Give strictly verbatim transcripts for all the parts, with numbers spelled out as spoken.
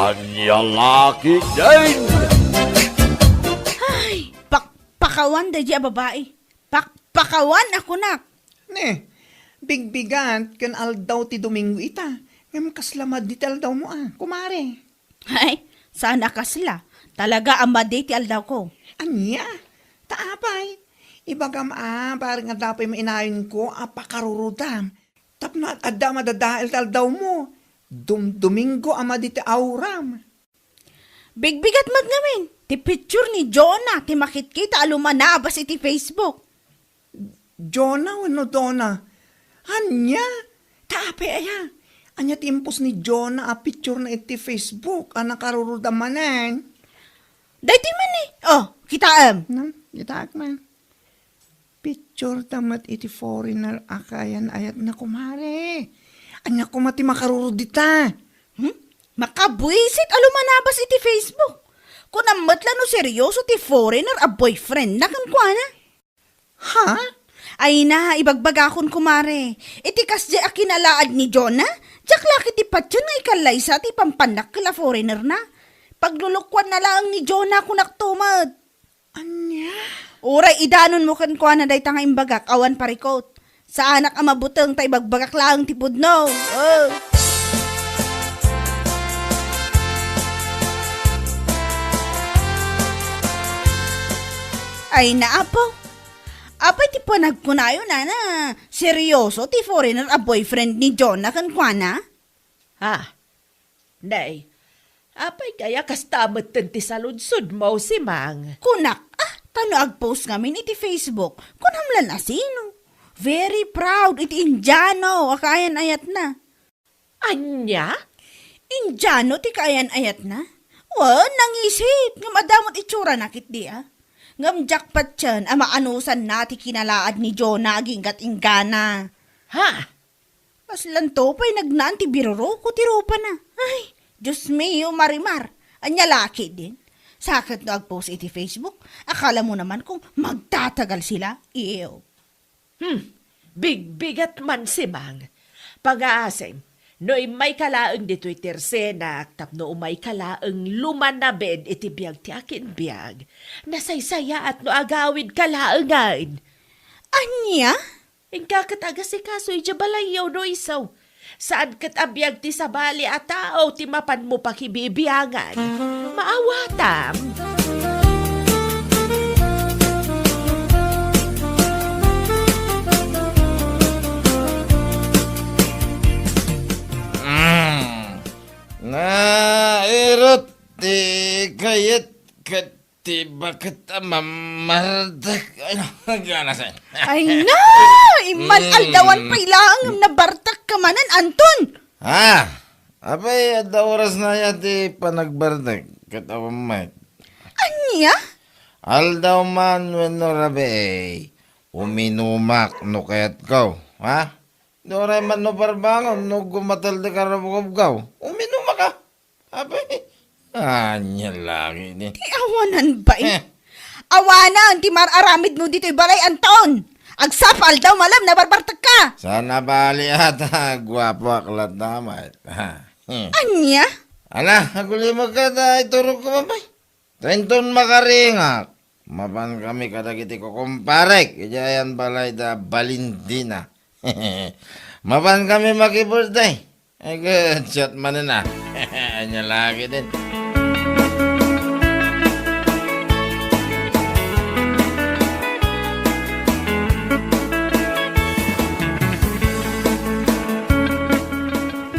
Ania la ketdin? Ay, pakpakawan daydi a babai. Pakpakawan a kunak. Ne, bigbigat ken aldaw ti Domingo ita. Ngem kasla madi ti aldawmo a, kumare. Ay, saan a kasla. Talaga a madi ti aldawko. Ania? Ta apay? Ibagam a, bareng adda pay mainayonko a pakarurudam. Tapno ad-, adda madadael ti aldawmo. Dum-, Domingo a madi ti auram. Bigbigat met ngamin ti picture ni Jonah ti makitkita a lumanabas iti Facebook. Jonah wenno Donna? Ania? Ta apay aya? Ania ti impos ni Jonah a picture na iti Facebook a nakarurudam manen? Daytoy man ni. Oh, kitaem. No, kitaek man. Picture ta met iti foreigner a kaayan-ayatna, kumare. Ania koma ti makarurod dita? Hmm? Makabuisit a lumanabas iti Facebook. Kunam met la no seryoso ti foreigner a boyfriendna kenkuana. Ha? Ay na, ibagbagakon, kumare. Iti kasdiay a kinalaad ni Jonah, diak la ketdi patien nga ikallaysa ti pampannakkel a foreignerna. Paglulukuanna laeng ni Jonah, kunak to met. Ania? Uray idanonmo kenkuana dayta nga imbagak awan parikot. Saanak a mabuteng ta ibagbagak laeng ti pudno. Oh. Ay, naapo. Apay ti panagkunayo, nana? Seryoso ti foreigner a boyfriend ni Jonah kenkuana? Ha? Nay, apay kaya kasta metten ti saludsodmo, Simang? Kunak, ah, ta no agpost ngamin iti Facebook, kunam la no sino. Very proud iti Indiano a kaayan-ayatna. Ania? Indiano ti kaayan-ayatna? Wen, nangisit, ngem adda met itsurana ketdi a. Ngem diak patien a maanusanna ti kinalaad ni Jonah aginggat inggana. Ha? Kaslanto pay nagnaan ti biruroko ti rupana. Ay, Dios mio, Marimar. Ania la ketdin? Sa ket no agpost iti Facebook, akalamo naman kung magtatagal sila. Ew. Hmm, bigbigat man, Simang. Pangaasim, no immayka laeng ditoy tersenak tapno umayka laeng lumanabed iti biag ti akin biag, nasaysayaat no agawidka laengen. Ania? Inka ket agasikaso idiay balayyo no isu. Saan ket a biag ti sabali a tao ti mapanmo pakibibiangan. Maawatam. Mm. Nairut ti kayat ket ti baket a mamardek. Ay, gana sa. Ay na! Imman Mm. aldawan pay laeng nabartek ka manen, Anton! Ha? Apay, adda orasna aya ti panagbartek ket awan met. Ania? Aldaw man wenno rabii, uminumak no kayatko, ha? Uray man no parbangon, no gumatel ti karabukobkaw, uminumak a. Apay, ania la ketdi. Ti awanan ba, eh? Eh. Awanan ti mar-aramidmo ditoy balay, Anton! Agsapa aldaw malem, nabarbartek ka! Saan a bali ata, guapoak latta met. Ha. Hmm. Ania? Ala, agulimekka ta iturogko man pay. Ta inton makaringak, mapankami kadagiti kukumparek idiay ayan balay da Balindina. Mapankami maki-birthday. Ay, ket siak manen a. Ania la ketdin.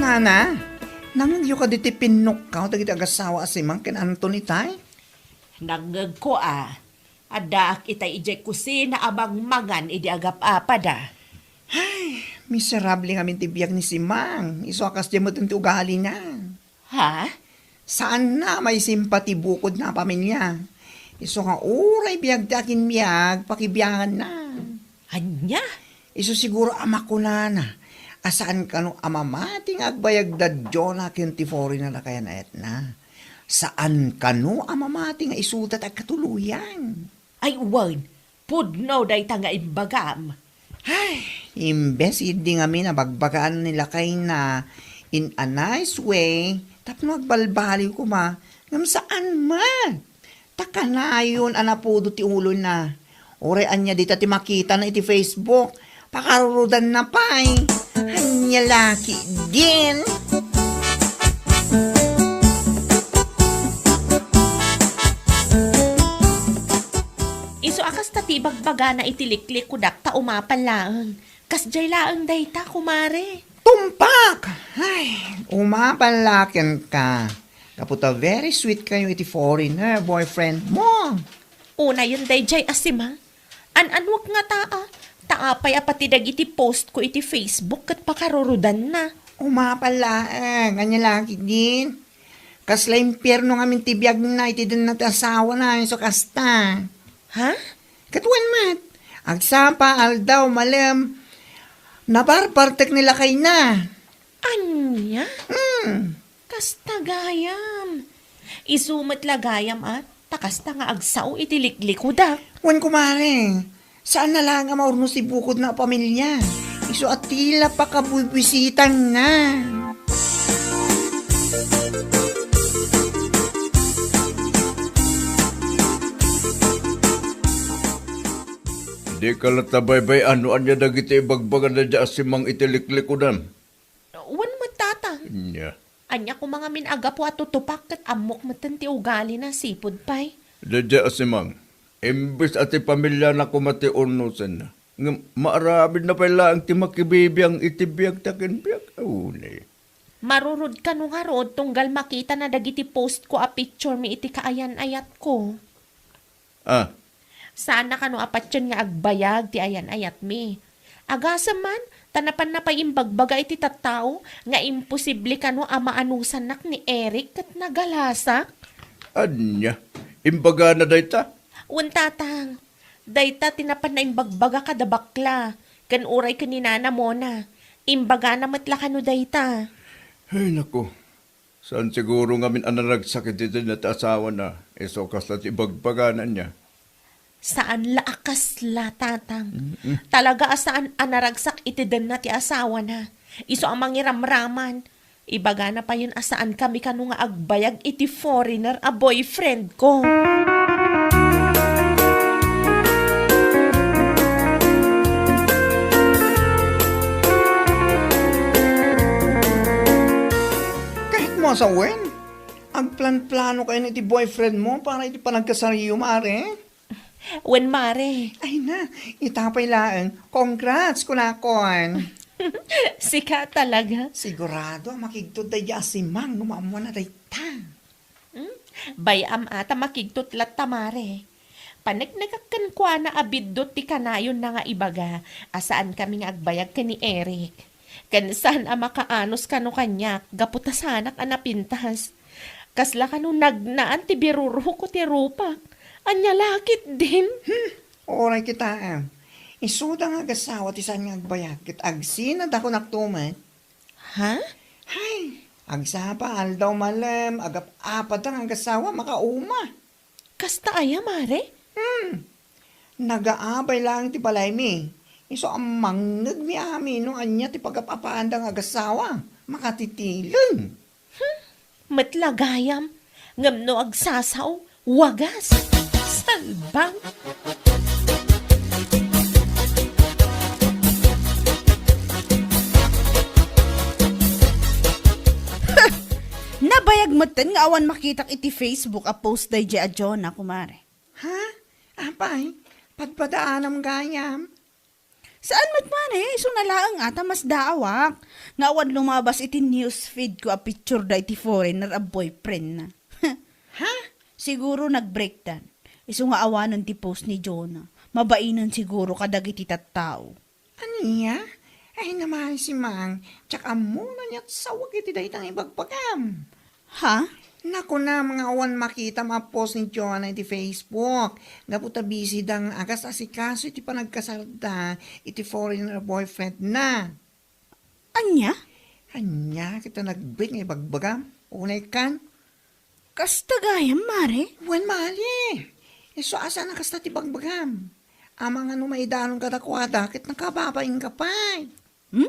Nana, nangngegyo kadi ti pinnukkaw dagiti agasawa a Simang ken Anton itay? Nangngegko a. Addaak itay idiay kusina a mangmangan idi agap-apada. Ay, miserable ngamin ti biag ni Simang. Isu a kasdiay met ti ugalina. Ha? Saanna a maisimpati bukodna a pamilia. Isu nga uray biag ti akinbiag, pakibianganna. Ania? Isu siguro a makunana a saan kano a mamati nga agbayag da Jonah ken ti foreigner a kayan-ayatna. Saan kano a mamati nga isuda ti agkatuloyan. Ay, wen, pudno dayta nga imbagam. Ay, imbes idi ngamin a bagbagaan ni lakayna, in a nice way tapno agbalbaliw koma, ngem saan met. Ta kanayon a napudo ti ulona. Uray ania dita ti makitana iti Facebook, pakarurudanna pay. Ania la ketdin? Isu a kasta ti ibagbagana iti liklikudak ta umapal laeng. Kasdiay laeng dayta, kumare. Tumpak! Ay, umapal la kenka. Gapu ta very sweet kayo iti foreigner boyfriend mo. Unayen daydiay a simang. An-anuak ngata a, ta apay a pati dagiti post ko iti Facebook ket pakarurudanna. Umapal laeng, ania la ketdin? Kasla impierno ngamin ti biagna iti denna ti asawana, isu kasta. Ha? Ket wen met, agsapa, aldaw, malem, nabarbartek ni lakayna. Ania? Hmm. Kasta gayam. Isu met la gayam a, ta kasta nga agsao iti liklikudak. Wen, kumare, saan na laeng a maurnos ti bukodna a pamilia. Isu a tila pakabuybuysitanna. Dika latta baybay-an no ania dagiti ibagbaga daydiay a simang iti liklikudam. Wen met, Tatang. Ania? Ania koma ngamin a gapu a tutupak ket ammok metten ti ugalina, sipud pay. Daydiay a simang, imbes a ti pamiliana koma ti urnosenna, ngem maaramidna pay laeng ti makibibiang iti biag ta ken biag. Aw, ni. Marurod kano ngarud tunggal makitana dagiti post ko a picture mi iti kaayan-ayatko. Ah. Saanna kano a patien nga agbayag ti ayan-ayatmi. Agasem man, ta napanna pay imbagbaga iti tattao nga imposible kano a maanusannak ni Eric ket nagalasak. Ania? Imbagana dayta? Wen, Tatang. Dayta ti napanna imbagbaga kada bakla, ken uray ken ni Nana Mona. Imbagana met la kano dayta. Ay, naku. Saan siguro ngamin a naragsak iti dayta ti asawana, isu kasta ti ibagbagana ania. Saan la a kasla, Tatang. Mm-mm. Talaga a saan a naragsak iti denna ti asawana. Isu a mangiramraman. Ibagana payen a saankami kano nga agbayag iti foreigner a boyfriend ko. Ket mo, sawen, agplanplano kayo iti boyfriend mo para iti panagkasariyo, mare? Wen, mare. Ay na, ita pay laeng. Congrats, kunakon. Sika talaga. Sigurado a makigtot daydi a simang no maammuanna dayta. Hmm? Bay-am a ta makigtot latta, mare. Paneknekak kenkuana a biddut ti kanayonna nga ibaga a saankami nga agbayag ken ni Eric. Ken saan a makaanus kano kaniak gapu ta saanak a napintas. Kasla kano nagnaan ti biruroko ti rupak. Ania la ketdin? Hmm, uray kitaem. Isuda nga agasawa ti saan nga agbayag ket agsinad a kunakto met. Ha? Hay, agsapa, aldaw, malem, agap-apada nga agasawa, makauma. Kasta aya, mare? Hmm. Nagaabay laeng ti balaymi. Isu a mangngegmi amin no ania ti pagap-apaanda nga agasawa. Makatitileng. Hmm. Met la gayam. Ngem no agsasao, wagas. Salbang. Nabayag metten nga awan makitak iti Facebook a post daydiay a Jonah, kumare. Ha? Apay, padpadaanam gayam? Saan met, mare, isuna laeng a ta masdaawak nga awan lumabas iti news feed ko a picture da iti foreigner a boyfriend na. Ha? Siguro nag-breakdan. Isu nga awanen ti post ni Jonah. Mabainen siguro kadagiti tattao. Ania? Ay, namay si Mang, diak ammo no aniat sawag iti dayta nga ibagbagam. Ha? Nakunam nga awan makitam a post ni Jonah iti Facebook. Gapu ta busy da nga agas-asikaso iti panagkasarda iti foreigner boyfriend na. Ania? Ania, kita nag-break nga ibagbagam? Unay kan? Kasta gayam, mare? Wen, mali. Isu a saan a kasta ti bagbagam. Amangan no maidanon kadakuada, ket nakababain ka pay. Hmm?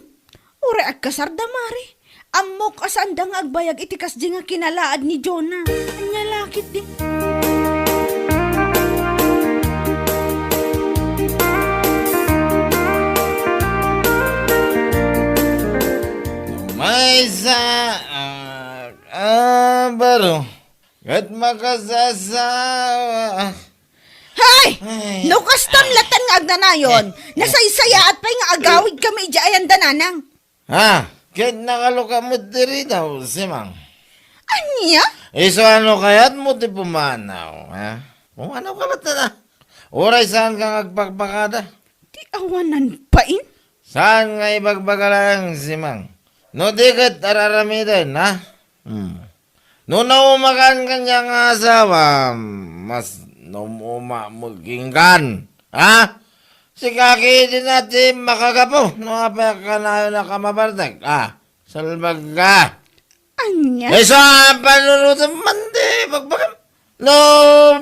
Uray agkasarda, mare. Ammok a saanda nga agbayag iti kasdi nga kinalaad ni Jonah. Ania la ketdi? Maysa, ah, ah, baro. Ket makasasawa. Hay! Ay. No kastan latta nga agnanayon, nasaysayaat pay nga agawidkami idiay ayanda, nanang. Ha? Ket nakaluka met diri daw, Simang. Ania? Isu ano kayatmo ti pumanaw, ha? Pumanaw ka latta na. Uray saanka nga agpagbagada. Ti awanan bain? Saan nga ibagbaga laeng, Simang? No di ket ar-aramiden, ha? Hmm. No naumakan kaniak nga asawa, mas naum-uma met kenka. Ha? Sika ketdin ti makagapu no apay a kanayon a mabartek. Ah, salbag ka. Ania? Isu a panunotem man ti bagbagam. No,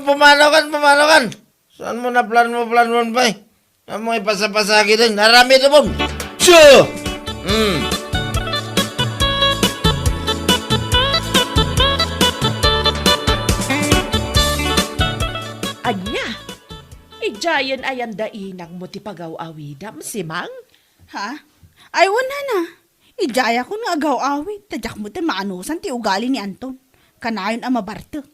pumanaw kan, pumanaw kan. Saanmo a planmo, planmon pay. Ammoy pasapasakiten, aramidem. Siya! Hmm. Ania? Idiayen ayanda inangmo ti pagaw-awidam, Simang? Ha? Ay, wen, nana. Idiayakon nga agaw-awid, ta diak met maanusan ti ugali ni Anton. Kanayon a mabartek.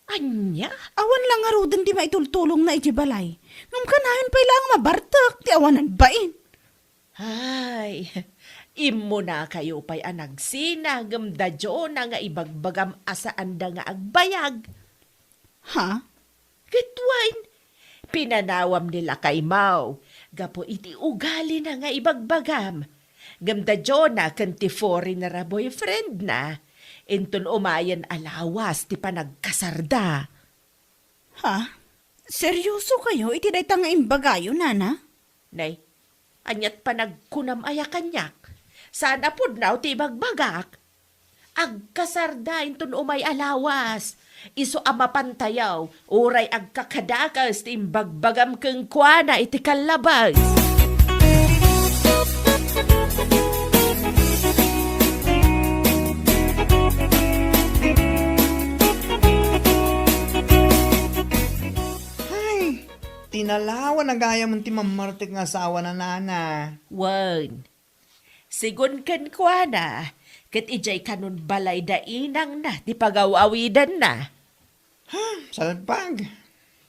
Ania? Awan la ngaruden ti maitultulongna idiay balay. Ngem kanayon pay la nga mabartek ti awanan bain. Ay, immunakayo pay a nagsina ngem da Jonah nga ibagbagam a saanda nga agbayag. Ha? Ket wen, pinanawam ni lakaymo gapu iti ugalina nga ibagbagam. Ngem da Jonah ken ti foreigner a boyfriendna, inton umayen a lawas ti panagkasarda. Ha? Seryosokayo iti dayta nga imbagayo, nana? Nay, aniat panagkunam aya kaniak? Saan a pudno ti ibagbagak? Agkasarda inton umay a lawas. Isu a mapantayo, uray agkakadakes ti imbagbagam kenkuana iti kallabes. Ay, tinalawa na gayam ti mammartek nga asawa na, nana. Wen, sigun kenkuana, ket idiay kanon balay da inangna ti pagaw-awidanna. Ha, salpag.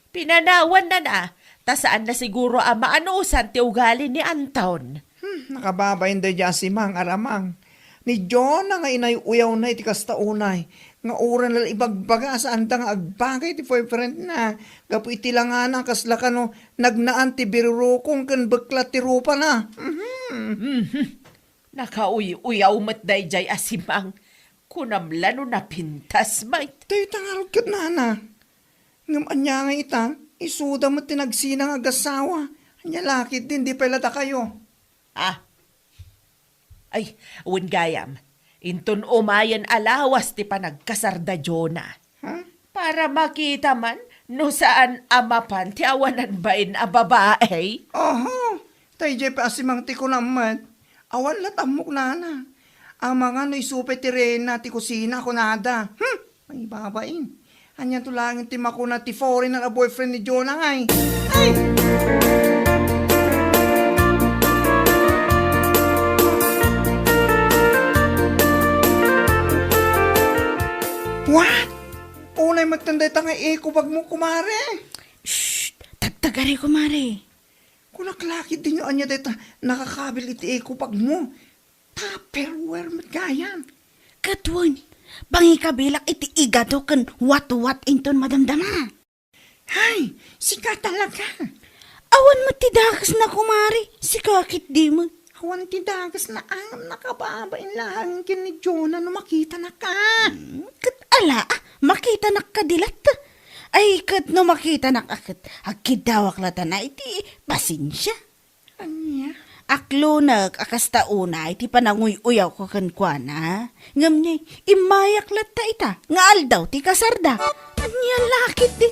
Pinanawannana, ta saanna siguro a maanusan ti ugali ni Anton. Hmm, nakababain daydiay a Simang, aramang. Ni Jonah nga inay-uyawna iti kasta unay, nga uray la ibagbaga a saanda nga agbagay ti boyfriendna, gapu iti langana a kasla kano nagnaan ti birurukong ken beklat ti rupana. Mhm. Mhm. Nakauy-uyaw met daydiay a Simang. Kunam la no napintas met. Dayta ngarud ket, nana. Ngem ania nga ita, isuda met ti nagsina nga agasawa. Ania la ketdin, di pay la dakayo. Ah. Ay, wen gayam, inton umayen a lawas ti panagkasarda Jonah. Ha? Para makita man no saan a mapan ti awanan bain a babai. Aha, daydiay pay a Simang ti kunam met. Awan la ti ammok, nana. Amangan no isu pay ti reyna ti kusina, kunada. Hmm, mangibabain. Aniato laeng ti makuna ti foreigner a boyfriend ni Jonah, ay. Ay! What? Unay met dayta nga eco bag mo, kumare. Shh! Tagtagari, kumare. Kunak la ketdin no ania dayta nakakabil iti eco bag mo. Tupperware met gayam. Ket wen, pangikabilak iti igado ken watwat inton madamdama. Hay, sika talaga. Awan met ti dakesna, kumare. Sika ketdi met. Awan ti dakesna, ngem nakababain laeng ken ni Jonah no makitanaka. Hmm, ket ala, ah, makitanak kadi latta. Ay, ket no makitanak a ket, agkiddawak latta na iti pasensia. Ania? Aklonek a kasta unay ti pananguy-uyawko kenkuana. Ngem ni, immayak latta ita nga aldaw ti kasarda. Ania la ketdi?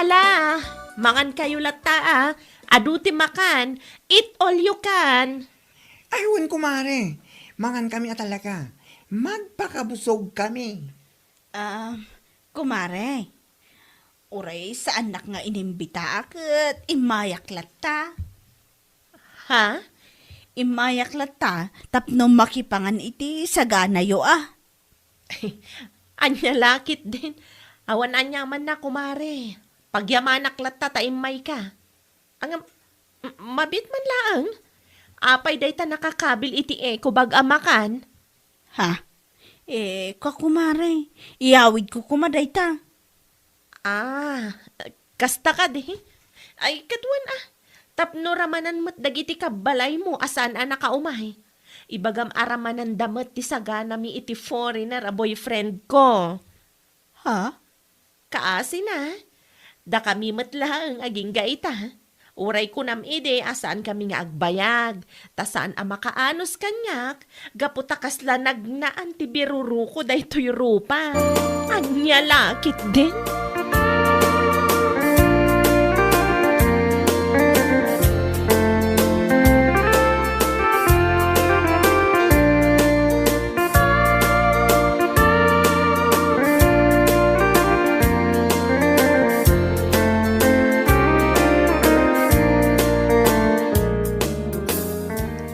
Ala, mangan kayo latta, a. Adu ti makan. Eat all you can. Ay, wen, kumare. Mangan kami a talaga. Magpakabusog kami. Ah, kumare, uray saannak nga inimbitaak ket immayak latta. Ha? Immayak latta tapno makipangan iti saganayo a. Ania la ketdin? Awan aniamanna, kumare. Pagyamanak latta ta immayka. Ngem, m-, mabiit man laeng. Apay dayta nakakabil iti eco bag a makan? Ha? Eh, ka kumare, iyawidko koma dayta. Ah, kasta kadi? Ay, ket wen a. Tapno ramanan met dagiti kabbalaymo a saan a nakaumay. Ibagam a ramananda met ti saganami iti foreigner a boyfriend ko. Ha? Kaasina, dakami met laeng agingga ita. Uray kunam idi a saankami nga agbayag, ta saan a makaanus kaniak, gapu ta kasla nagnaan ti biruruko daytoy rupa. Ania la ketdin?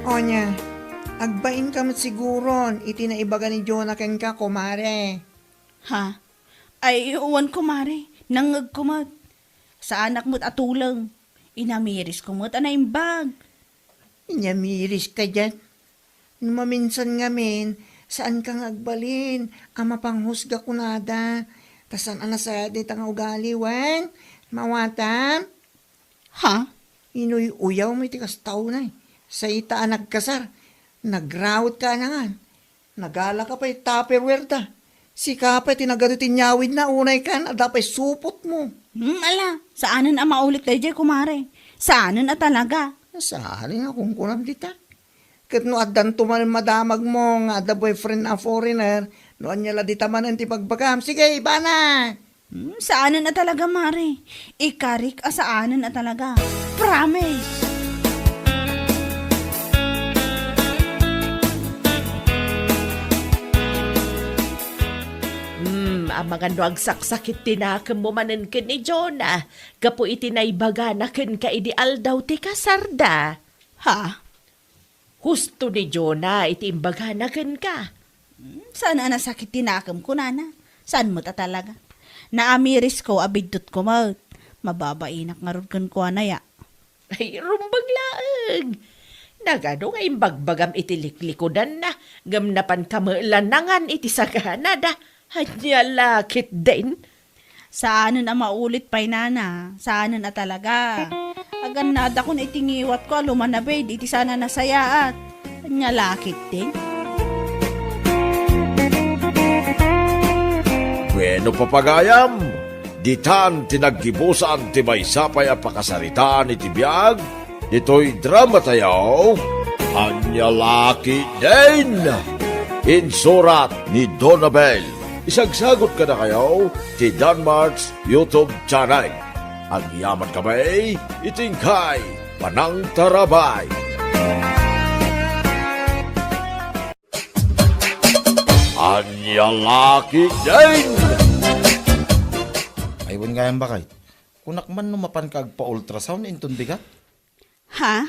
Onya, agbainka met siguron iti naibaga ni Jonah kenka, kumare. Ha? Ay, wen, kumare. Nangngegko met. Saanak met a tuleng. Inamirisko met a naimbag. Inyamiris ka diay. No maminsan ngamin, saanka nga agbalin a mapanghusga kunada. Ta saan a nasayaat dayta nga ugali, wen? Mawatam? Ha? Inuy-uyawmo iti kasta unay. Sayta a nagkasar, nagrawet ka a nangan. Nagala ka pay Tupperware da. Sika pay ti nagadu ti inyawidna, unay kan, adda pay supotmo. Hmm, ala, saanen a maulit daydiay, kumare. Saanen a talaga. Saanen a kunkunam dita. Ket no addanto manen madamagmo nga adda boyfriend a foreigner, no ania la dita manen ti bagbagam. Sige, ibana! Hmm, saanen a talaga, mare. Ikarik a saanen a talaga. Promise! Hmm, amangan no agsaksakit ti nakemmo manen ken ni Jonah, gapu iti naibagana kenka idi aldaw ti kasarda. Ha? Husto ni Jonah iti imbagana kenka. Hmm, saan a nasakit ti nakem, kunana. Saan met a talaga. Naamirisko a biddutko met. Mababainak ngarud kenkuana ya. Ay, rumbeng laeng. Nagadu nga imbagbagam iti liklikudanna, ngem napan kamelanangan iti saganada. Ania la ketdin? Saanen a maulit pay, nana. Saanen a talaga. Agannadakon iti ngiwatko a lumanabid iti saan a nasayaat. Ania la ketdin? Bueno, papagayam, ditan ti naggibusan ti maysa pay a pakasaritaan iti biag ditoy dramatayo, Ania la ketdin? Insurat ni Donabel. Isagsagot kadakayo ti Danmark's YouTube channel. Agyaman kami iti inkay panangtarabay. Ania la ketdin? Ay, wen gayam, baket. Kunak man no mapanka agpa-ultrasound inton bigat? Ha?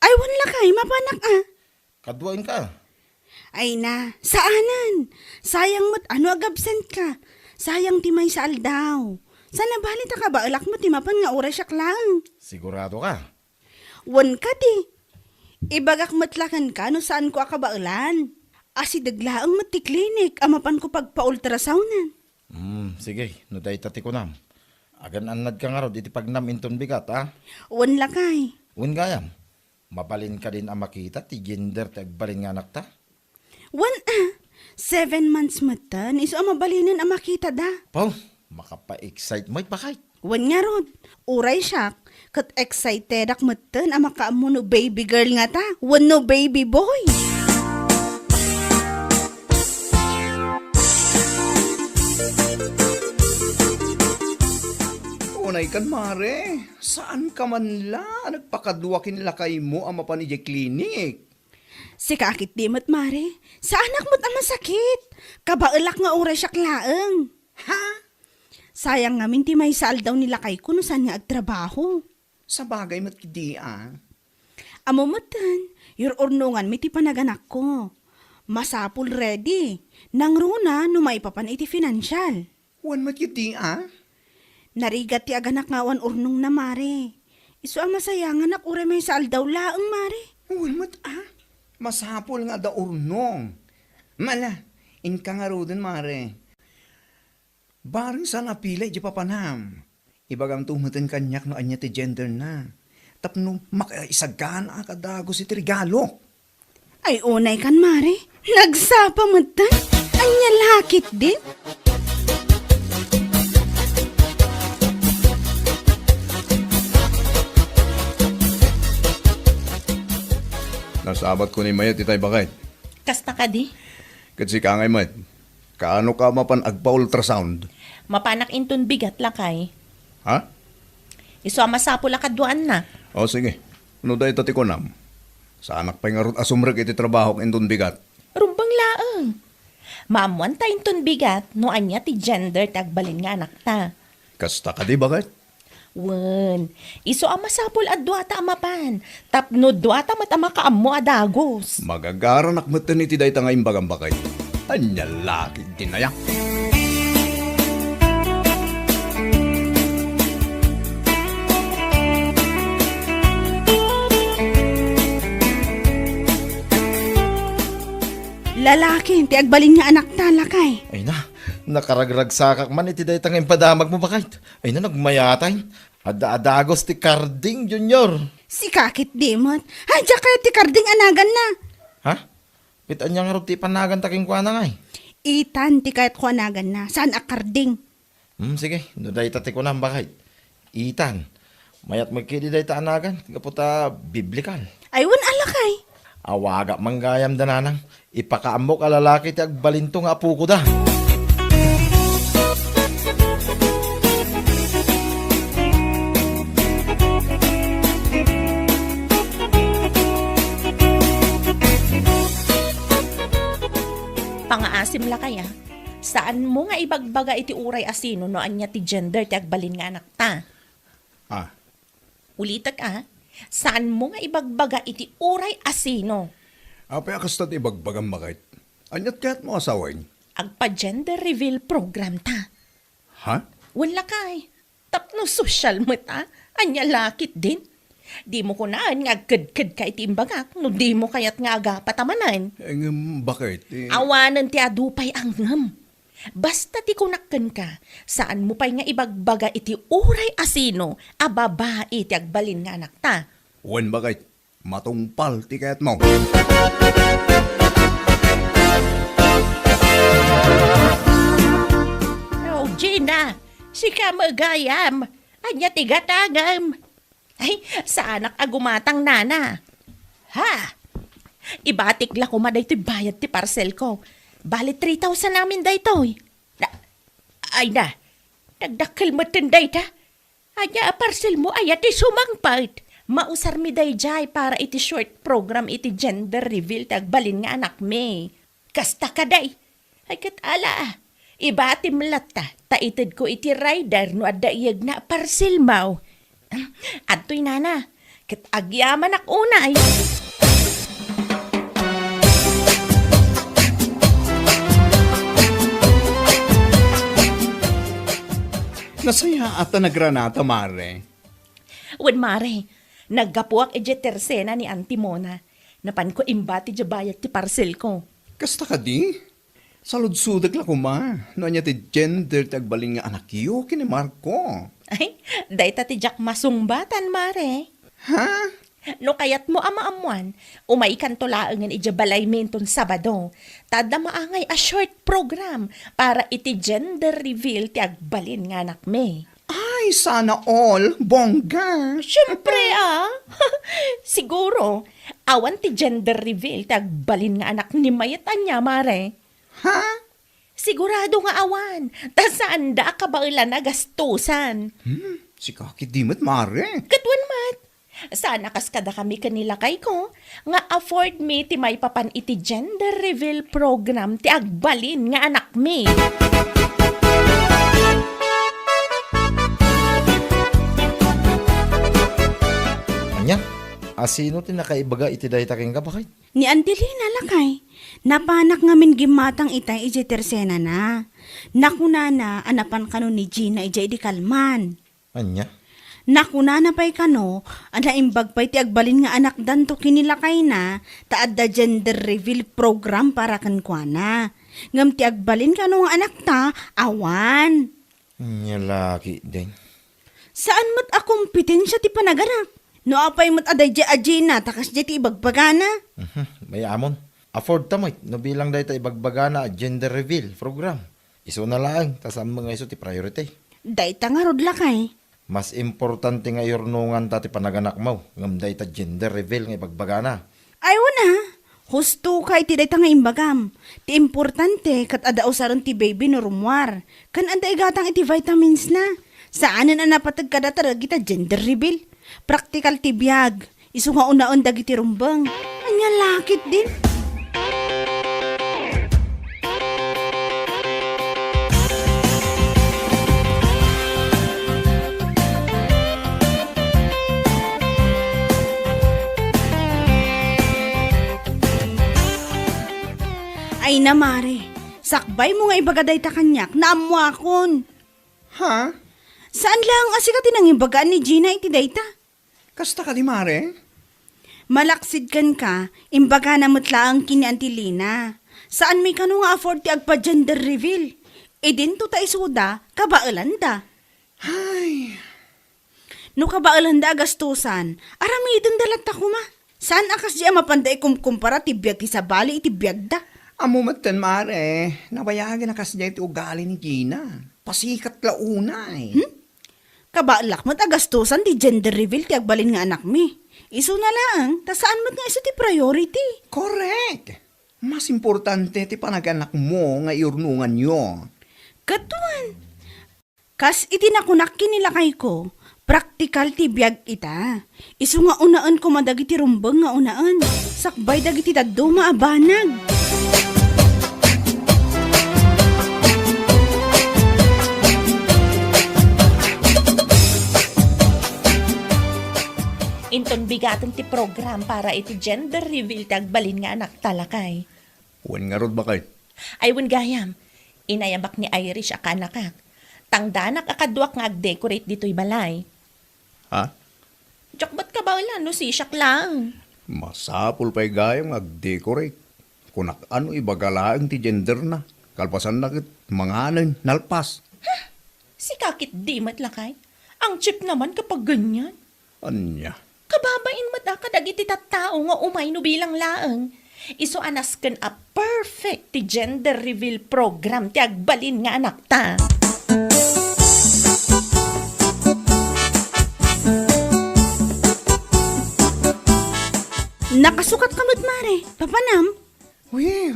Ay, wen lakay, mapanak a. Kaduaenka. Ay na, saanen. Sayang met a no agabsent ka. Sayang ti maysa aldaw. Saan a bali ta kabaelak met ti mapan nga uray siak laeng. Sigurado ka? Wen kadi. Ibagak met la kenka no saanko a kabaelan. Asideg laeng met ti klinik a mapanko pagpa-ultrasoundan. Hmm, sige, no dayta ti kunam. Agan-annadka ngarud iti pagnam inton bigat, a? Wen lakay. Wen gayam. Mabalin kadin a makita ti gender ti agbalin nga anakta? Wen a, seven months metten, isu a mabalinen a makitada. Paw, makapa-excite met, baket. Wen ngarud, uray siak, ket excitedak metten a makaammo no baby girl ngata, wenno baby boy. Ay kan, mare, saan ka man la a nagpakadua ken lakaymo a mapan idiay klinik? Sika a ketdi met, mare. Saanak met a masakit. Kabaelak nga uray siak laeng. Ha? Sayang ngamin ti maysa aldaw ni lakayko no saan nga agtrabaho. Sabagay met ketdi a. Ammo metten, yur-urnonganmi ti panaganakko. Masapul ready. Nangruna no maipapan iti financial. Wen met ketdi a? Narigat ti aganak nga awan urnongna, mare. Isu a masayanganak uray maysa aldaw laeng, mare. Wen met a? Masapul nga adda urnong. Mala, inka ngaruden, mare. Bareng saan a pila idiay papanam. Ibagamto metten kaniak no ania ti genderna. Tapno makaisaganaak a dagus iti regalo. Ay, unay kan, mare. Nagsapa metten. Ania la ketdin? Nasabatko ni Mayet itay baket. Kasta kadi? Ket sika ngay met. Kaano ka mapan agpa-ultrasound? Mapanak inton bigat, lakay. Ha? Isu a masapul a kaduaannak. O, sige. No dayta ti kunam, saanak pay ngarud a sumrek iti trabahok inton bigat. Rumbeng laeng. Maammuanta inton bigat no ania ti gender ti agbalin nga anakta. Kasta kadi, baket? Wen, isu a masapul a duata a mapan, tapno duata met a makaammo a dagus. Magagaranak metten iti dayta nga imbagam, baket. Ania la ketdin aya? Lalaki ti agbalin nga anakta, lakay. Ay na, nakaragragsakak man iti dayta nga impadamagmo, baket. Ay na, nagmayatay. Adda a dagus ti Karding, Junior. Sika ketdi met. Ay, diak kayat ti Karding a naganna. Ha? Ket ania ngarud ti ipanaganta kenkuana ngay? Ethan ti kayatko a naganna, saan a Karding. Hmm, sige, no dayta ti kunam, baket. Ethan. Mayat met ketdi dayta a nagan, gapu ta biblikal. Ay, wen a, lakay. Awagak man gayam da nanang. Ipakaammok a lalaki ti agbalinto nga apokoda. Pangaasim, lakay a. Saanmo nga ibagbaga iti uray a sino no ania ti gender ti agbalin nga anakta. Ah. Ulitek a, saanmo nga ibagbaga iti uray a sino. Apay a kasta ti ibagbagam, baket? Aniat kayatmo a sawen? Agpa-gender reveal program ta. Ha? Wen lakay, tapno sosyal met a, ania la ketdin? Dimo kunaen nga agkedkedka iti imbagak no dimo kayat nga agapat a manen. Eh, ngem baket, eh? Awanen ti adu pay a ngem. Basta ti kunak kenka, saanmo pay nga ibagbaga iti uray a sino a babai ti agbalin nga anakta. Wen, baket, matungpal ti kayatmo. Oh, Gina, sika met gayam. Ania ti gatangem? Ay, saanak a gumatang, nana. Ha? Ibatik la koma daytoy bayad ti parcel ko. Bali three thousand amin daytoy. Na, ay na, nagdakkel metten dayta. Ania a parcel mo aya ti sumangpet? Mausarmi daydiay para iti short program iti gender reveal ti agbalin nga anakmi. Kasta kadi. Ay, ket ala, ibatim latta, ta itedko iti rider no adda iyegna a parcel mo. Adtoy nana, ket agyamanak unay. Nasayaat a nagranata, mare. Wen, mare, naggapuak idiay tersena ni Auntie Mona. Napanko imbati diay bayad ti parcel ko. Kasta kadi? Saludsodek la koma no ania ti gender ti agbalin nga anakyo ken ni Marco. Ay, dayta ti diak masungbatan, mare. Ha? No kayatmo a maammuan, umaykanto laengen idiay balaymi inton Sabado. Ta adda maangay a short program para iti gender reveal ti agbalin nga anakmi. Ay, sana all. Bongga. Siyempre, ah. Siguro, awan ti gender reveal ti agbalin nga anak ni Mayet ania, mare. Ha? Sigurado nga awan. Ta saanda a kabaelan a gastusan. Hmm? Sika ketdi met, mare. Ket wen met, saan a kas kadakami ken ni lakayko nga afford mi ti maipapan iti gender reveal program ti agbalin nga anakmi. Ania? Asino ti nakaibaga iti dayta kenka, baket? Ni Angelina, lakay. Napanak ngamin gimmatang itay idiay tersenana. Nakunana a napan kano ni Gina idiay idi kalman. Ania? Nakunana pay kano a naimbag pay ti agbalin nga anakdanto ken ni lakayna ta adda gender reveal program para kenkuana. Ngem ti agbalin kano nga anakta, awan. Ania la ketdin? Saan met a kompetensia ti panaganak. No apay met a daydiay a Gina ta kasdiay ti ibagbagana. Mhm, mayamon. Afford ta met no bilang dayta ibagbagana a gender reveal program. Isuna laeng, ta saan met nga isu ti priority. Dayta ngarud, lakay. Mas importante nga iyurnonganta ti panaganakmo, ngem dayta gender reveal nga ibagbagana. Ay, wen a, husto ka iti dayta nga imbagam. Ti importante, ket adda usaren ti baby no rummuar. Ken adda igatang iti vitamins na. Saanen a napateg kadata dagita gender reveal. Praktikal ti biag. Isu nga unaen dagiti rumbeng. Ania la ketdin? Ay na, mare. Sakbaymo nga ibaga dayta kaniak, naammoakon. Ha? Saan laeng a sika ti nangimbagaan ni Gina iti dayta? Kasta kadi, mare? Malaksid kenka, imbagana met laeng ken ni Angelina. Saanmi kano nga afford ti agpa-gender reveal. Idinto ta isuda, kabaelanda. Ay. No kabaelanda a gastusan, aramidenda latta koma. Saan a kasdi a mapanda ikumkumpara ti biag ti sabali iti biagda? Ammo metten, mare, nabayagen a kasdiay ti ugali ni Gina. Pasikat la unay. Hmm? Kabaelak met a gastusan ti gender reveal ti agbalin nga anakmi. Isuna laeng, ta saan met nga isu ti priority. Correct! Mas importante ti panaganakmo nga iyurnonganyo. Ket wen, kas iti nakunak ken ni lakayko, praktikal ti biag ita. Isu nga unaen koma dagiti rumbeng nga unaen, sakbay dagiti dadduma a banag. Inton bigaten ti program para iti gender reveal ti agbalin nga anakta, lakay. Wen ngarud, baket? Ay, wen gayam. Inayabak ni Irish a kaanakak. Tangdanak a kaduak nga agdecorate ditoy balay. Ha? Diak met kabaelan no sisiak laeng. Masapul pay gayam nga agdecorate. Kunak a no ibaga laeng ti genderna. Kalpasanna ket manganen, nalpas. Huh? Sika ketdi met, lakay. Ang cheap naman kapag ganyan. Ania? Kababain met a kadagiti tattao nga umay no bilang laeng. Isu a nasken a perfect ti gender reveal program ti agbalin nga anakta. Nakasukat ka met, mare. Papanam? Uy,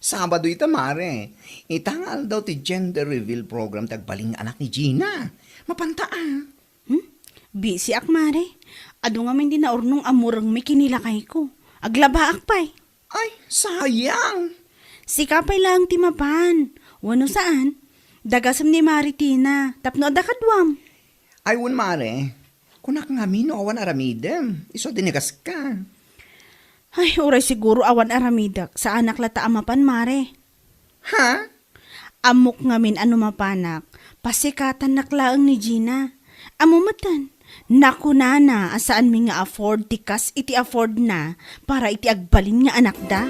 Sabado ita, mare. Ita nga aldaw ti gender reveal program ti agbalin nga anak ni Gina. Mapanta, a. Hmm? Busy ak, mare. Adu ngamin ti naurnong a murengmi ken ni lakayko. Aglabaak pay. Ay, sayang! Sika pay laeng ti mapan. Wenno saan? Dagasem ni Mare Tina, tapno adda kaduam. Ay, wen, mare. Kunak ngamin no awan aramidem. Isu a dinagaska. Ay, uray siguro awan aramidek. Saanak latta a mapan, mare. Ha? Ammok ngamin a no mapanak, pasikatannak laeng ni Gina. Ammo metten, nakunana a saanmi nga afford ti kas iti affordna para iti agbalin nga anakda.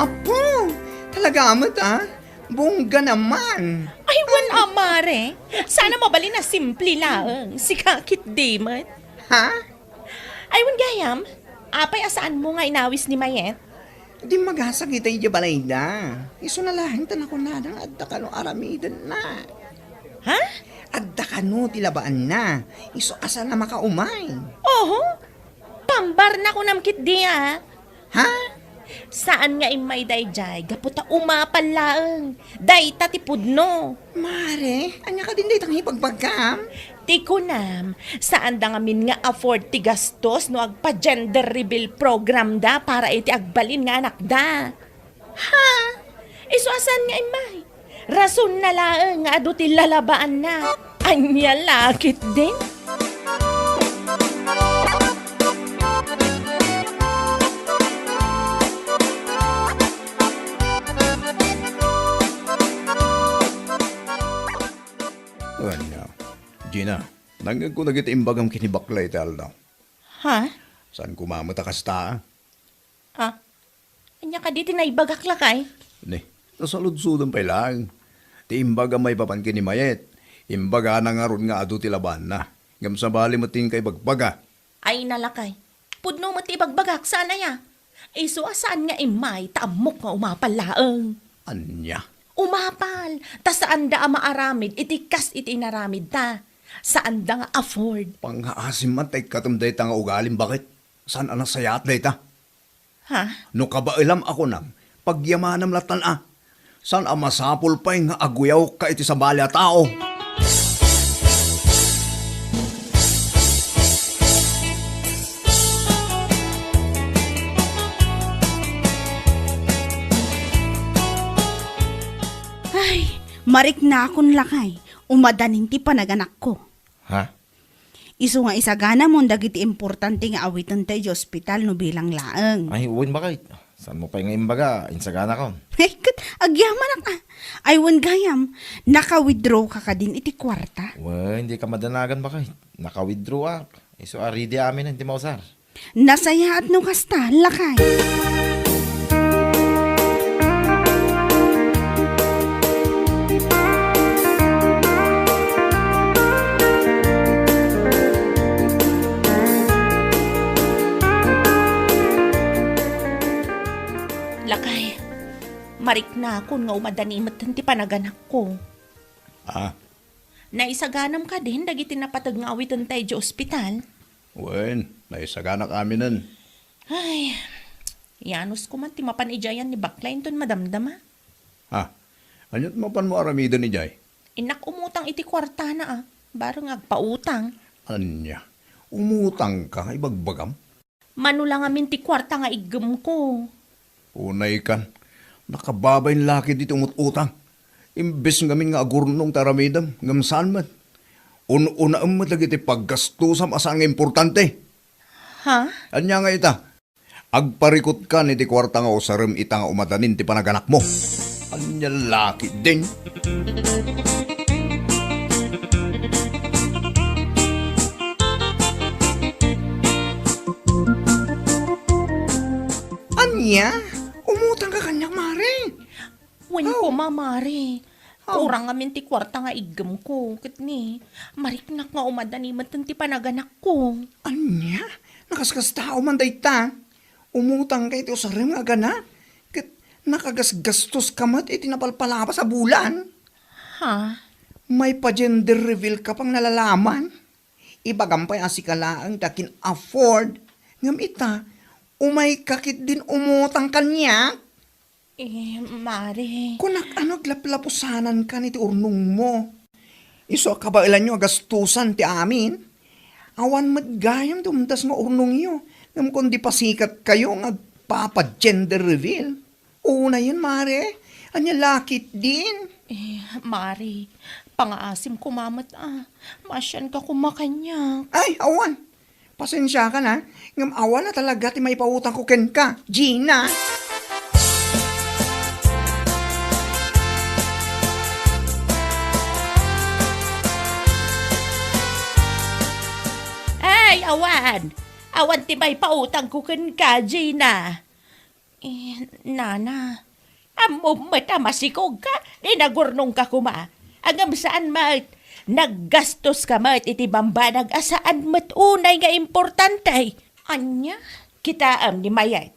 Apo, talaga met, a? Bongga naman. Ay, wen a, mare. Sana mabalin a simple laeng. Sika ketdi met. Ha? Ay, wen gayam, apay a saanmo nga inawis ni Mayet? Dimmagasag ita idiay balayda. Isuna laeng ta nakunana nga adda kano aramidenna. Ha? Adda kano ti labaanna, isu a saan a makaumay. Oho, pambarna kunam ketdi a. Ha? Saan nga immay daydiay, gapu ta umapal laeng. Dayta ti pudno. Mare, ania kadin dayta nga ibagbagam? Ti kunam, saanda ngamin nga afford ti gastos no agpa-gender reveal program da para iti agbalin nga anakda. Ha? Isu a saan nga immay? Rasonna laeng nga adu ti lalabaanna. Ania la ketdin? Ania? Gina, nangngegko dagiti imbagam ken ni Bakla iti aldaw. Ha? Saan koma met a kasta? Ah, ania kadi ti naibagak, lakay? Ni, ta saludsodem pay laeng. Ti imbagam maipapan ken ni Mayet, imbagana ngarud nga adu ti labaanna. Ngem sabali met ti inka ibagbaga. Ay, nalakay. Pudno met ti ibagbagak, saan aya? Isu a saan nga immay, ta ammok nga umapal laeng. Ania? Umapal, ta saanda a maaramid iti kas iti inaramidda. Saanda nga afford. Pangngaasim man ta ikkatem dayta nga ugalim, baket? Saan a nasayaat dayta? Ha? No kabaelam a kunam, pagyamanam lattan a. Saan a masapul pay nga aguyawka iti sabali a tao? Ay, mariknakon lakay, umadanin ti panaganakko. Ha? Isu nga isaganamon dagiti importante nga awitenta idiay ospital no bilang laeng. Ay, wen, baket. Saanmo pay nga imbaga, insaganakon. Ay, ket agyamanak a. Ay, wen gayam, naka-withdraw ka kadin iti kuarta? Wen, dika madanagan, baket. Naka-withdraw ak. Isu a ready amin ti mausar. Nasayaat no kasta, lakay. Lakay, mariknakon nga umadani metten ti panaganakko. Ah? Naisaganam kadin dagiti napateg nga awitenta idiay ospital? Wen, naisaganak aminen. Ay, yanos ko man ti mapan idiay ni Bakla inton madamdama. Ha? Aniat mapanmo aramiden idiay? Innak umutang iti kuartana a, bareng agpautang. Ania? Umutangka nga ibagbagam? Mano la ngamin ti kuarta nga iggemko. Unaykan, nakababain la ketdi ti umut-utang. Imbes ngamin nga agurnong ti aramidem, ngem saan met. Un-unaem met dagiti paggastusam a saan nga importante. Ha? Ania nga ita? Agparikutkan iti kuarta nga usarem ita nga umadanin ti panaganakmo. Ania la ketdin? Ania? Umutangka kaniak, mare? Wen koma, mare. Aw. Kurang ngamin ti kuarta nga iggemko. Ket ni, mariknak nga umadani metten ti panaganakko. Ania? Nakaskastao man dayta? Umutangka iti usarem nga agana? Ket nakagasgastoska met iti napalpalabas a bulan? Ha? Maipa-gender reveal ka pay nalalaman? Ibagam pay a sika laeng ti akin-afford, ngem ita, umayka ketdin umutang kaniak? Eh, mare. Kunak, ano aglaplapusanankan iti urnongmo? Isu a kabaelanyo a gastusan ti amin? Awan met gayam ti umdas nga urnongyo, ngem kundi pasikatkayo nga agpapa-gender reveal. Unayen, mare. Ania la ketdin? Eh, mare, pangaasim koma met a. Maasianka koma kaniak. Ay, awan. Pasensiakan a. Ngem awan a talaga ti maipautangko kenka, Gina. Ay, awan. Awan ti maipautangko kenka, Gina. Eh, nana, ammom met a masikogka, dinagurnongka koma. Ngem saan met, naggastoska met iti bambanag a saan met unay nga importante. Ania? Kitaem ni Mayet.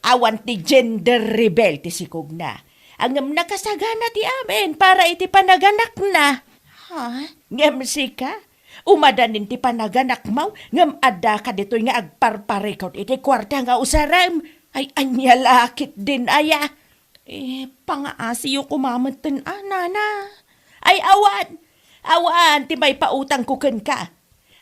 Awan ti gender reveal ti sikogna. Ngem nakasagana ti amin para iti panaganakna. Ha? Ngem sika, umadanin ti panaganakmo, ngem adda ka ditoy nga agparparikut iti kuarta nga usarem. Ay, ania la ketdin aya? Eh, pangaasiyo koma metten a, nana. Ay, awan! Awan ti maipautangko kenka.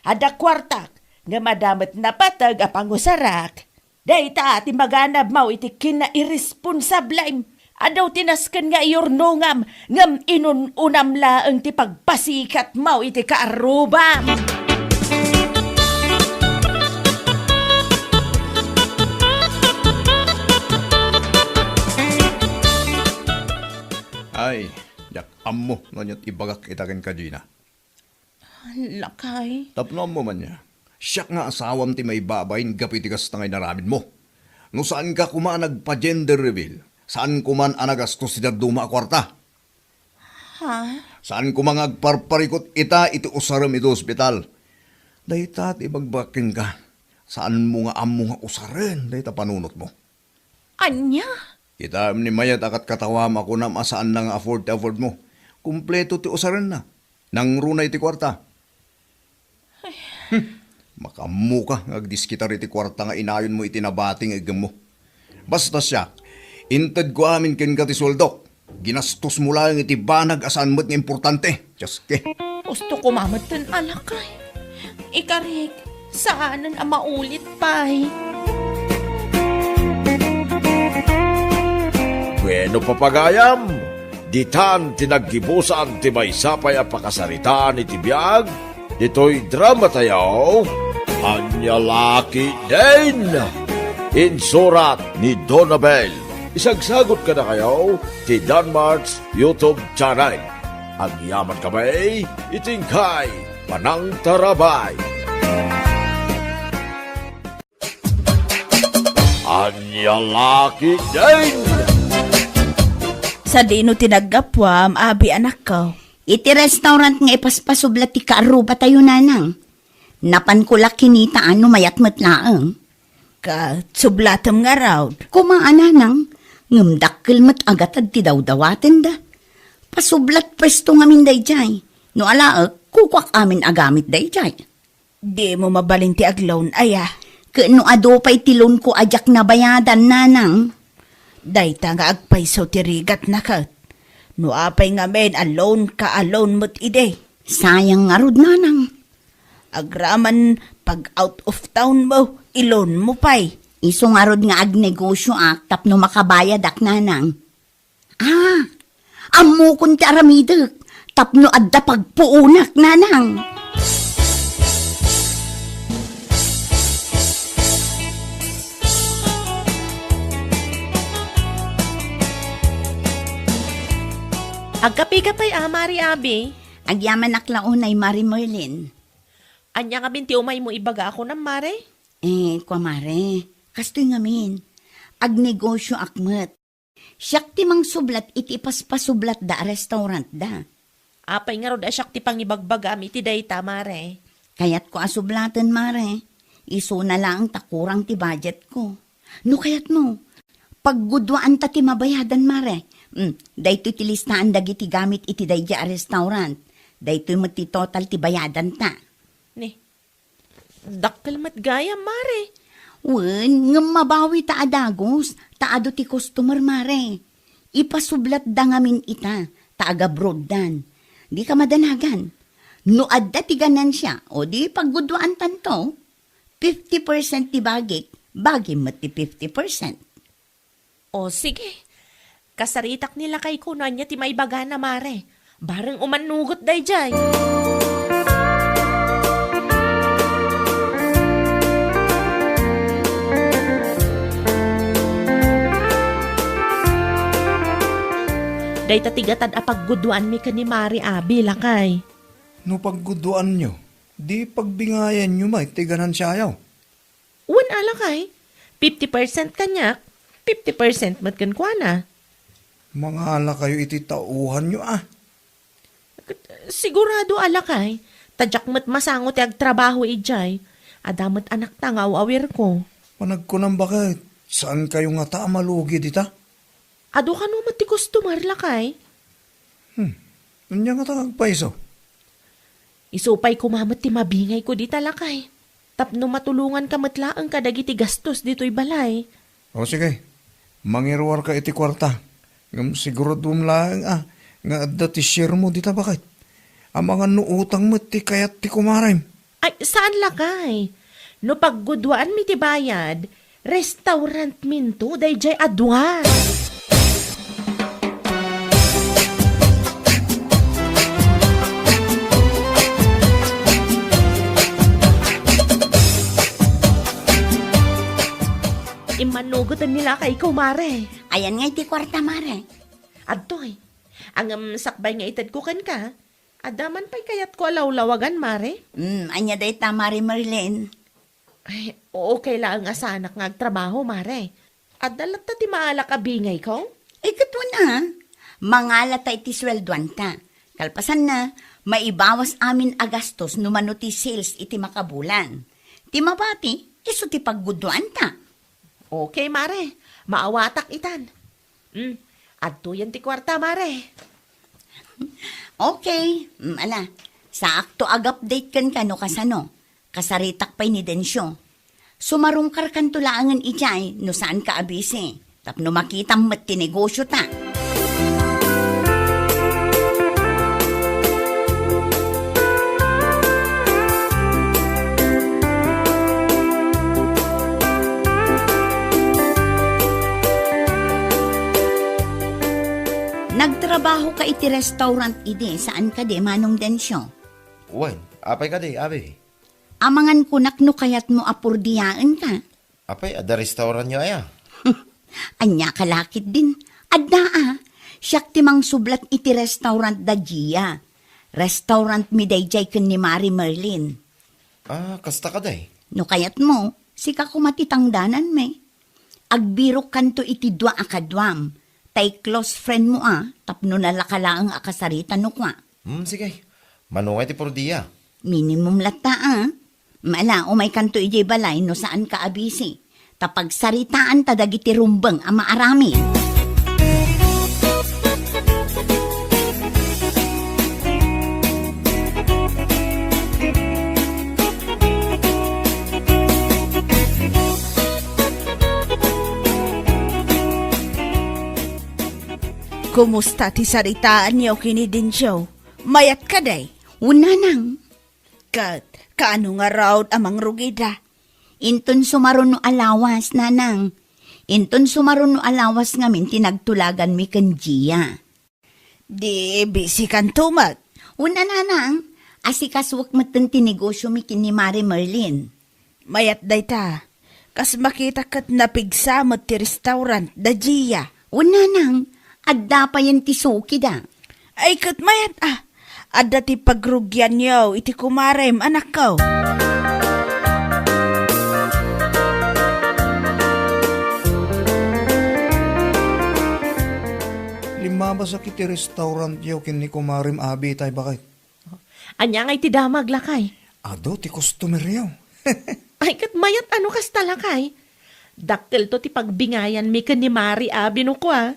Adda kuartak, ngem adda met napateg a pangusarak. Dayta ti maganabmo iti kinairesponsablem. Adu ti nasken nga iyurnongam, ngem inun-unam laeng ti pagpasikatmo iti kaarrubam. Ay, diak ammo no ania't ibagak ita kenka, Gina. Lakay. Tapno ammo man ya, siak nga asawam ti maibabain gapu iti kasta nga inaramidmo. No saanka koma a nagpa-gender reveal, saan koman a nagastos ti dadduma a kuarta. Ha? Saan koma nga agparparikut ita iti usarem iti ospital. Dayta ti ibagbagak kenka, saanmo nga ammo nga usaren dayta panunotmo. Ania? Kitaem ni Mayet a katkatawam a kunam a saanna nga afford ti affordmo. Kompleto ti usarenna. Nangruna iti kuarta. Hmm. Makaammoka nga agdiskitar iti kuarta nga inayonmo iti nabati nga iggemmo. Basta siak, intedko amin kenka ti sueldok. Ginastosmo laeng iti banag a saan met nga importante. Dios ke. Gusto ko mametten a lakay. Ikarik, saanen a maulit pay. Bueno, papagayam, ditan ti naggibusan ti maysa pay a pakasaritaan iti biag ditoy drama tayo, Ania La Ketdin. Insurat ni Donabel. Isagsagot kadakayo ti Danmart's YouTube channel. Agyaman kami iti inkay panangtarabay. Ania La Ketdin. Sadino ti naggapuam, abi, anakko? Iti restaurant nga ipaspasublat ti kaarruba tayo, nanang. Napanko la kinitaan no mayat met laeng. Ket sublatem ngarud. Koma a, nanang, ngem dakkel met a gatad ti dawdawatenda. Pasublat pwesto ngamin daydiay. No alaek, kukuak amin a gamit daydiay. Dimo mabalin ti ag-loan aya? Ket no adu pay ti loan ko a diak nabayadan, nanang? Dayta nga agpayso ti rigatna ket. No apay ngamin a loan ka a loan met idi? Sayang ngarud, nanang. Agraman pag out of town mo, i-loan mo pay. Isu ngarud nga agnegosioak tapno makabayadak, nanang. Ah, ammokon ti aramidek tapno adda pagpuonak, nanang. Agkapika pay a, Mari Abi? Agyamanak la unay, Mari Merlin. Ania ngamin ti umaymo ibaga a kunam, Mare? Eh, kua, Mare, kastoy ngamin. Agnegosioak met. Siak ti mangsublat iti ipaspasublatda a restaurantda. Apay ngarud a siak ti pangibagbagam iti dayta, Mare? Kayatko a sublaten, Mare. Isuna laeng ta kurang ti budgetko. No kayatmo, pagguduaanta ti mabayadan, Mare. Mm, daytoy ti listaan dagiti gamit iti daydiay a restaurant. Daytoy met ti total ti bayadanta. Ni, dakkel met gayam, Mare. Wen, ngem mabawita a dagus, ta adu ti customer, Mare. Ipasublatda ngamin ita, ta agabroaddan. Dika madanagan. No adda ti ganansia, o di pagguduaantanto, fifty percent ti bagik, bagim met ti fifty percent. O, sige. Kasaritak ni lakayko no ania ti maibagana, Mare. Bareng umannugot daydiay. Dayta ti gatad a pagguduanmi ken ni Mare Abi, lakay. No pagguduanyo, di pagbingayanyo met ti ganansiayo. Wen a, lakay, fifty percent kaniak, fifty percent met kenkuana. Mangalakayo iti tauhanyo a. Sigurado a, lakay, ta diak met masango ti agtrabaho idiay. Adda met anakta nga aw-awirko. Panagkunam baket, saankayo ngata a malugi dita? Adu kano met ti customer, lakay? Hmm. Ania ngata nga agpayso? Isu pay koma met ti mabingayko dita, lakay. Tapno matulonganka met laeng kadagiti gastos ditoy balay. O sige, mangiruarka iti kuarta. Ngem siguraduem laeng a nga adda ti sharemo dita, baket. Amangan no utang met ti kayat ti kumarem. Ay, saan, lakay. No pagguduaanmi ti bayad, restaurantminto daydiay a dua. Immannugoten ni lakayko, mare. Ayan nga iti kuarta, mare. Adtoy. Ngem sakbay nga itedko kenka, adda man pay kayatko a lawlawagan, mare. Hmm, ania dayta, Mare Merlin? Ay, okay laeng a saanak nga agtrabaho, mare. Adda latta ti maalak a bingayko? Ay, ket wen a. Mangalata iti sueldoanta. Kalpasanna, maibawas amin a gastos no mano ti sales iti makabulan. Ti mabati, isu ti pagguduanta. Okay, mare. Maawatak itan. Hmm, adtoyen ti kuarta, mare. Okay. Mm, ala, saakto ag-update kenka no kasano. Kasaritak pay ni Dencio. Sumarungkarkanto laengen idiay no saanka a busy. Tapno makitam met ti negosiota. Nagtrabahoka iti restaurant idi, saan kadi, Manong Dencio? Wen, apay kadi, abi? Amangan kunak no kayatmo a purdiaenka. Apay, adda restaurantyo aya? Ania ka la ketdin? Adda a. Siak ti mangsublat iti restaurant da Gia. Restaurantmi daydiay ken ni Mare Merlin. Ah, kasta kadi? No kayatmo, sika koma ti tangdananmi. Agbirokkanto iti dua a kaduam, ta i-close friendmo a, tapno nalaka laeng a kasarita no kua. Hmm, sige. Mano nga iti purdia? Minimum latta a. Mala, umaykanto idiay balay no saanka a busy. Ta pagsaritaanta dagiti rumbeng a maaramid. Kumusta ti saritaanyo ken ni Dencio? Mayat kadi? Wen, nanang. Ket, kaano ngarud a mangrugida? Inton sumaruno a lawas, nanang. Inton sumaruno a lawas ngamin ti nagtulaganmi ken Gia. Di bisikanto met? Wen a, nanang, asikasuek metten ti negosiomi ken ni Mare Merlin. Mayat dayta. Kas makitak ket napigsa met ti restaurant da Gia. Wen, nanang, adda payen ti sukida. Ay, ket mayat a. Adda ti pagrugianyo iti kumarem, anakko. Limmabasak iti restaurantyo ken ni kumarem abi tay baket. Ania ngay ti damag, lakay? Adu ti customeryo. Ay, ket mayat a no kasta, lakay. Dakkelto ti pagbingayanmi ken ni Mare abi no kua.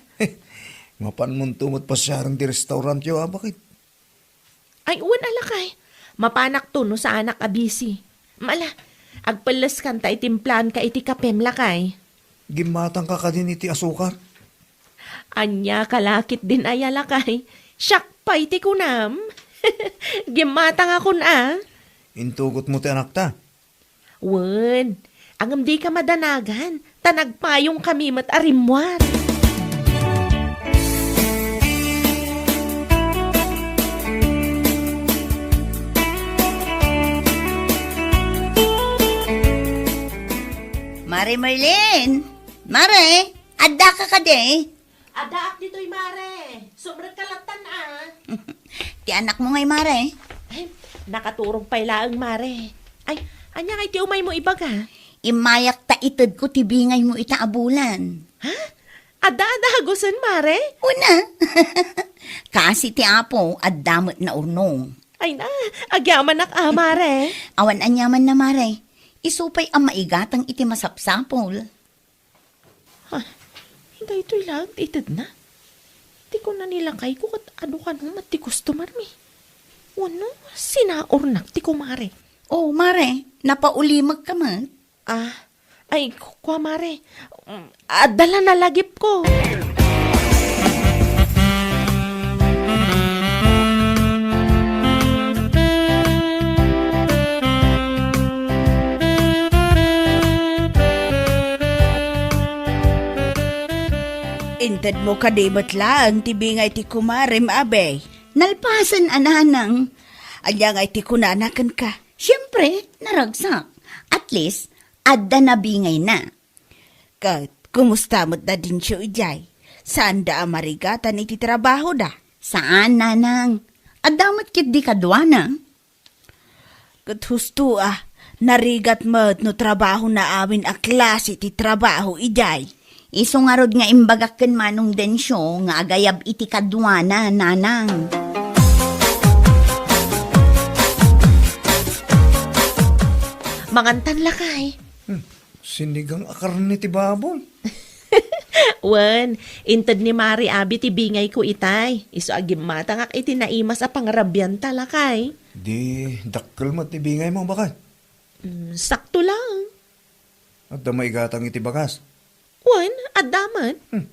Mapanmonto met pasiaren ti restaurantyo a baket. Ay, wen a, lakay. Mapanakto no saanak a busy. Mala, agpelleskanta iti implaanka iti kapem, lakay. Gimmatangka kadin iti asukar? Ania ka la ketdin aya, lakay? Siak pay ti kunam. Gimmatangakon a. Intugotmo ti anakta? Wen, ngem dika madanagan, ta nagpayongkami met a rimmuar. Mare Merlin! Mare! Addaka kadi? Addaak ditoy, Mare. Sumrekka lattan a. Ti anakmo ngay, Mare? Ay, nakaturog pay laeng, Mare. Ay, ania ngay ti umaymo ibaga? Immayak ta itedko ti bingaymo ita a bulan. Ha? Adda a dagusen, Mare? Wen a. Kaasi ti Apo, adda met naurnong. Ay na, agyamanak a, Mare. Awan aniamanna, Mare. Isu pay a maigatang iti masapsapul. Ha, daytoy laeng ti itedna. Ti kuna ni lakayko ket adu kano met ti customermi. Wenno, sinaurnak ti kumare. Oh, mare, napaulimekka met? Ah, ay, ku-, kua, mare. Mm, adda la nalagipko. Intedmo kadi met laeng ti bingay ti kumarem, Abi? Nalpasen a, nanang. Ania ngay ti kunana kenka? Siempre, naragsak. At least, adda nabingayna. Ket, kumusta met da Dencio idiay? Saanda a marigatan iti trabahoda? Saan, nanang. Adda met ketdi kaduana. Ket husto a, narigat met no trabahona amin a klase ti trabaho idiay. Isu ngarud nga imbagak ken Manong Dencio nga agayab iti kaduana, nanang. Mangantan, lakay. Hmm, sinigang a karne ti baboy. Wen, inted ni Mari Abi ti bingayko itay. Isu a gimmatangak iti naimas a pangrabianta, lakay. Di dakkel met ti bingaymo, baket? Mm, sakto lang. Adda maigatang iti bagas? Wen, adda met. Hmm.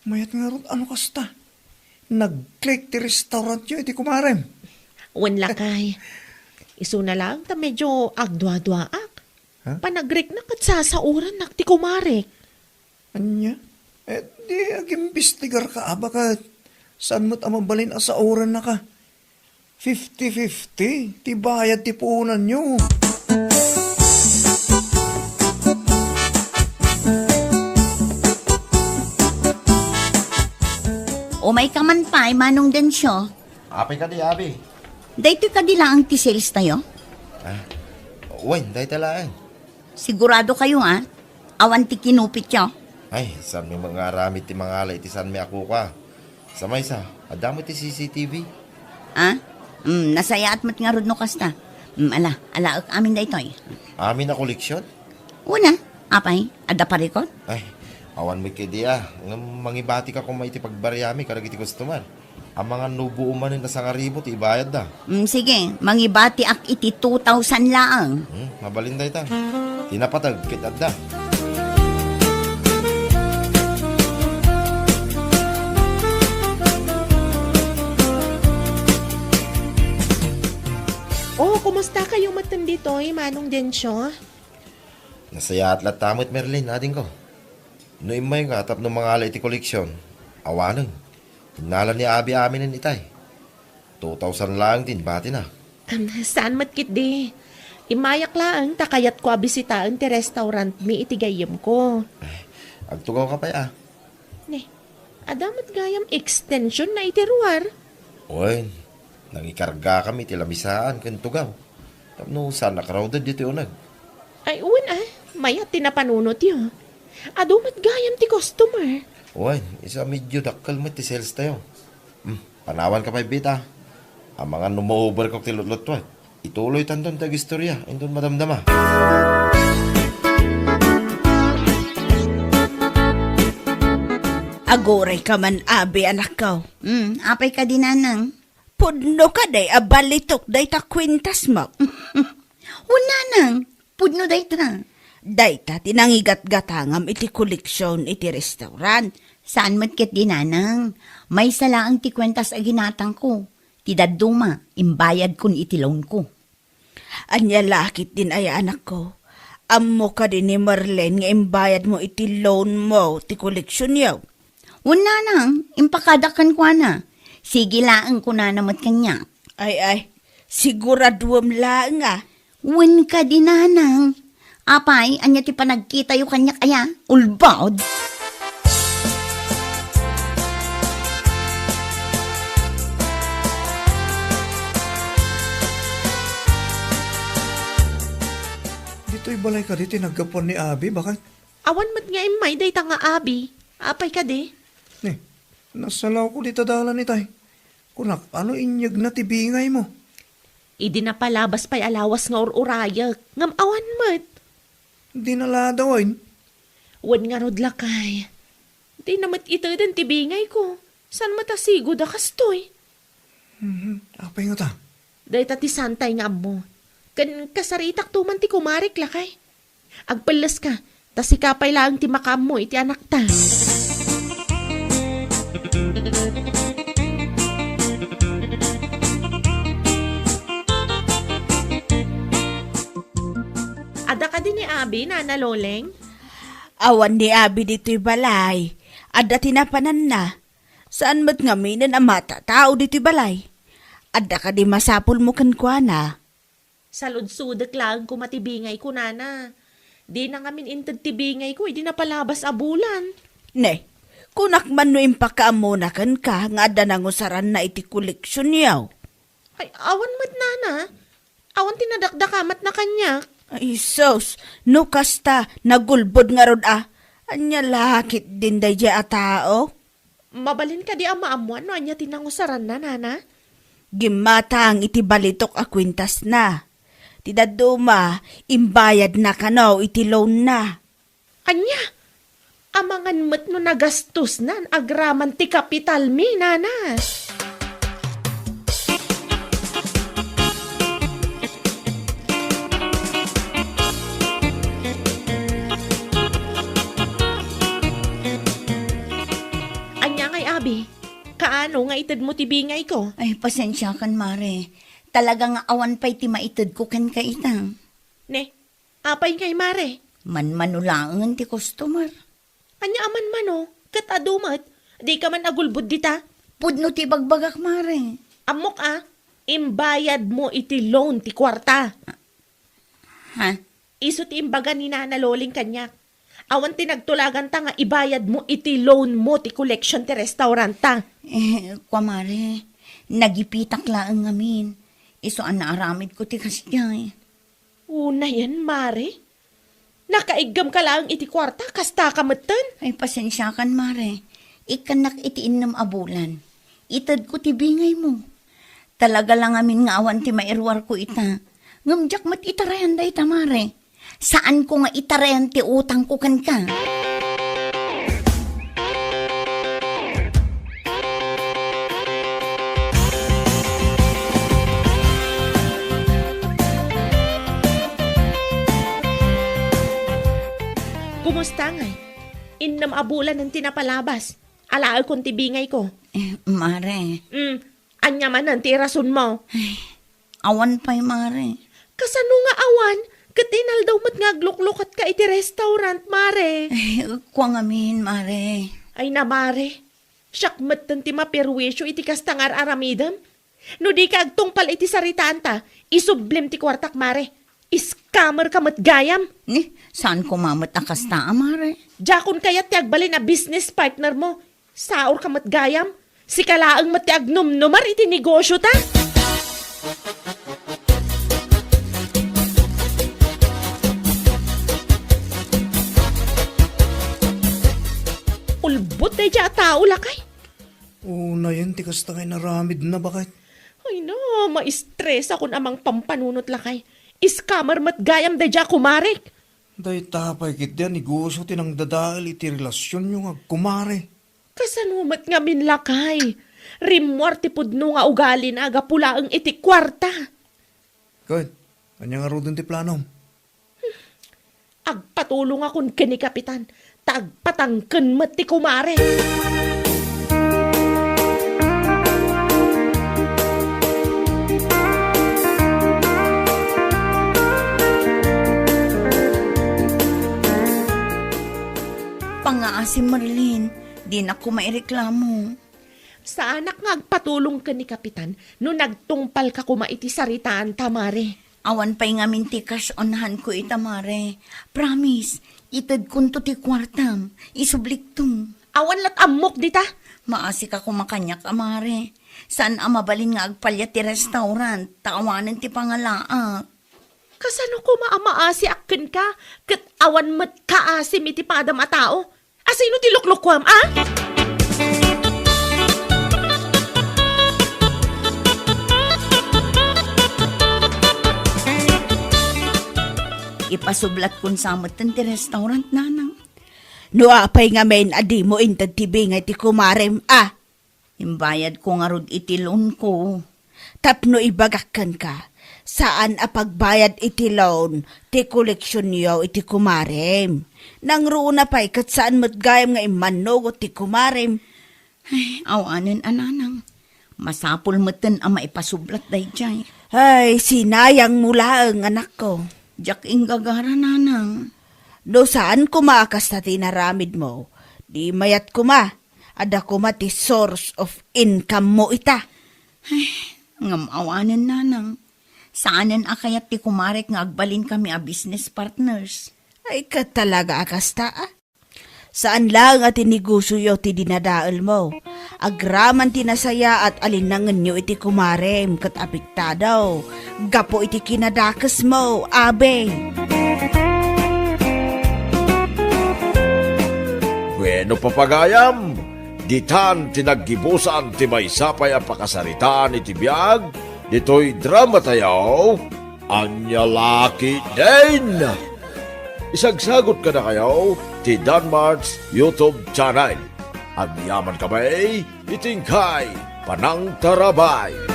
Mayat ngarud, ano kasta? Nag-click ti restaurantyo iti kumarem. Wen, lakay. Isuna lang ta medyo agduaduaak. Ha? Panagriknak ket sasaorannak ti kumarek. Ania? Eh, di agimbestigarka a baket? Saan met a mabalin a saorannaka? Fifty fifty ti bayad ti puonanyo. Umayka man pay, Manong Dencio. Apay kadi, Abi? Daytoy kadi laeng ti sales tayo? Ah, wen, dayta laeng. Sigurado kayo, ah? Awan ti kinupityo? Ay, saanmi nga aramid ti mangala iti saanmi a kukua. Sa maysa, adda met ti C C T V. Ah? Mm, nasayaat met ngarud no kasta. Mm, ala, alaek amin daytoy. Amin a koleksyon? Una, apay, adda parikot? Ay, awan met kadi a. Ngem mangibatika koma iti pagbariami kadagiti customer. Amangan no buo manen a sangaribu ti ibayadda. Mm, sige, mangibatiak iti two thousand laeng. Hmm, mabalin dayta. Ti napateg ket adda. Oh, kumusta kayo metten ditoy, Manong Dencio? Nasayaat latta met, Merlin, adingko. No immay nga tapno mangala iti koleksyon, awanen. Innala ni Abi aminen itay. Two thousand laeng ti inbatina. Am, saan met ketdi? Immayak laeng ta kayatko a bisitaen ti restaurantmi iti gayyemko. Ay, agtugawka pay a. Ne, adda met gayam extension na iti ruar. Wen, nangikargakami iti lamisaan ken tugaw. Tapno saan a crowded ditoy uneg. Ay, wen a, mayat ti napanunotyo. Adu met gayam ti customer. Wen, isu a medyo dakkel met ti sales tayo. Hmm, panawanka pay, Bita. Amangan no ma-overcook ti lutlutuek. Ituloytanton ti agistorya inton madamdama. Agurayka man, Abi, anakko. Hmm, apay kadi, nanang? Pudno kadi a balitok dayta kuentasmo? Wen, nanang, pudno dayta. Dayta ti nangigatgatangam iti koleksion iti restaurant. Saan met ketdi, nanang. Maysa laeng ti kuentas a ginatangko. Ti dadduma, imbayadkon iti loanko. Ania la ketdin aya, anakko? Ammo kadi ni Marlene nga imbayadmo iti loanmo ti koleksionyo? Wen, nanang, impakadak kenkuana. Sige laeng, kunana met kaniak. Ay, ay, siguraduem laeng a. Wen kadi, nanang. Apay, ania ti panagkitayo kaniak aya? Ulbod? Ditoy balay kadi ti naggapuan ni Abi, baket? Awan met nga immay dayta nga Abi. Apay kadi? Ne, nasalawko dita dalan itay. Kunak, ano inyegna ti bingaymo? Idi napalabas pay a lawas nga ur-urayek, ngem awan met. Di naladawen? Wen ngarud, lakay. Dina met iteden ti bingayko. Saan met a sigud a kastoy? Mhm. Apay ngata? Dayta ti saantay nga ammo. Ken kasaritakto man ti kumarek, lakay. Agpelleska, ta sika pay laeng ti makaammo iti anakta. Adda kadi ni Abi, Nana Loleng? Awan ni Abi ditoy balay. Adda ti napananna. Saan met ngaminen a matatao ditoy balay. Adda kadi masapulmo kenkuana? Saludsodek laeng koma ti bingayko, Nana. Dina ngamin inted ti bingayko idi napalabas a bulan. Ne, kunak man no impakaammona kenka nga adda nangusaranna iti koleksionyo. Ay, awan met, Nana. Awan ti nadakdakamatna kaniak. Ay, sus, no kasta, nagulbod ngarud a. Ania la ketdin daydiay a tao? Mabalin kadi a maammoan no ania ti nangusaranna, Nana? Gimmatang iti balitok a kuentasna. Ti dadduma, imbayadna kano iti loanna. Ania? Amangan met no nagastosnan agraman ti kapitalmi, Nana. Ania ngay, Abi? Kaano nga itedmo ti bingayko? Ay, pasensiakan, Mare. Talaga nga awan pay ti maitedko kenka ita. Ne, apay ngay, Mare? Manmano laengen ti customer. Ania a manmano? Ket adu met, dika man agulbod dita? Pudno ti ibagbagak, Mare. Ammok a, imbayadmo iti loan ti kuarta. Ha? Isu ti imbaga ni Nana Loling kaniak. Awan ti nagtulaganta nga ibayadmo iti loanmo ti collection ti restauranta. Eh, kua, Mare, nagipitak laeng ngamin. Isu a naaramidko ti kasdiay. Unayen, Mare? Nakaiggamka laeng iti kuarta, kastaka metten? Ay, pasensiakan, Mare. Ikkannak iti innem a bulan. Itedko ti bingaymo. Talaga la ngamin nga awan ti mairuarko ita. Ngem diak met itarayan dayta, Mare. Saanko nga itarayan ti utangko kenka. Kumusta ngay? Innem a bulanen ti napalabas. Alaekon ti bingayko. Eh, Mare. Mm, ania manen ti irasonmo? Ay, awan pay, Mare. Kasano nga awan? Ket inaldaw met nga agluklukatka iti restaurant, Mare. Ay, kua ngamin, Mare. Ay na, Mare. Siak metten ti maperwisyo iti kasta nga ar-aramidem. No dika agtungpal iti saritaanta, isublim ti kuartak, Mare. Scammer ka met gayam. Ni, saan koma met a kasta a, Mare? Diakon kayat ti agbalin a business partner mo. Saor ka met gayam. Sika laeng met ti agnumnumar iti negosyo ta. Ulbod daydiay a tao, lakay. Unayen ti kasta nga inaramidna, baket. Ay na, ma-stress akon a mangpampanunot, lakay. Scammer met gayam daydiay a kumarek. Dayta pay ketdi a negosyo ti nangdadael iti relasionyo nga agkumare. Kasano met ngamin, lakay? Rimmuar ti pudno nga ugalina gapu laeng iti kuarta. Ket, ania ngaruden ti planom? Agpatulongakon ken ni Kapitan, ta agpatangken met ti kumare. Pangngaasim, Marlene, dinak koma ireklamo. Saanak nga agpatulong ken ni Kapitan no nagtungpalka koma iti saritaanta, Mare. Awan pay ngamin ti cash on hand ko ita, Mare. Promise, itedkonto ti kuartam. Isublikto. Awan lat ammok dita. Maasika koma kaniak a, Mare. Saan a mabalin nga agpaliat ti restaurant, ta awanen ti pangalaak. Kasano koma a maasiak kenka, ket awan met kaasim iti padam a tao? Asino ti luklukuam, a? Ipasublatkon sa metten ti restaurant, nanang. No apay ngamin a dimo inted ti bingay ti kumarem, a? Imbayadko ngarud iti loanko. Tapno ibagak kenka, saan a pagbayad iti loan ti koleksionyo iti kumarem. Nangruna pay ket saan met gayam nga immannugot ti kumarem. Ay, awanen a nanang. Masapul metten a maipasublat daydiay. Ay, sinayang mo laeng, anakko. Diak inggagara, nanang. No saan koma a kasta ti inaramid mo, di mayat koma, adda koma ti source of income mo ita. Ay, ngem awanen, nanang. Saanen a kayat ti kumarek nga agbalin kami a business partners. Ay, ket talaga a kasta, a? Saan laeng a ti negosioyo ti dinadaelmo. Agraman ti nasayaat a linnangenyo iti kumarem ket apektado gapu iti kinadakesmo, abe. Bueno, papagayam, ditan ti naggibusan ti maysa pay a pakasaritaan iti biag ditoy dramatayo. Ania la ketdin? Isagsagut kadakayo ti Danmart's YouTube channel. Agyaman kami iti inkay panangtarabay.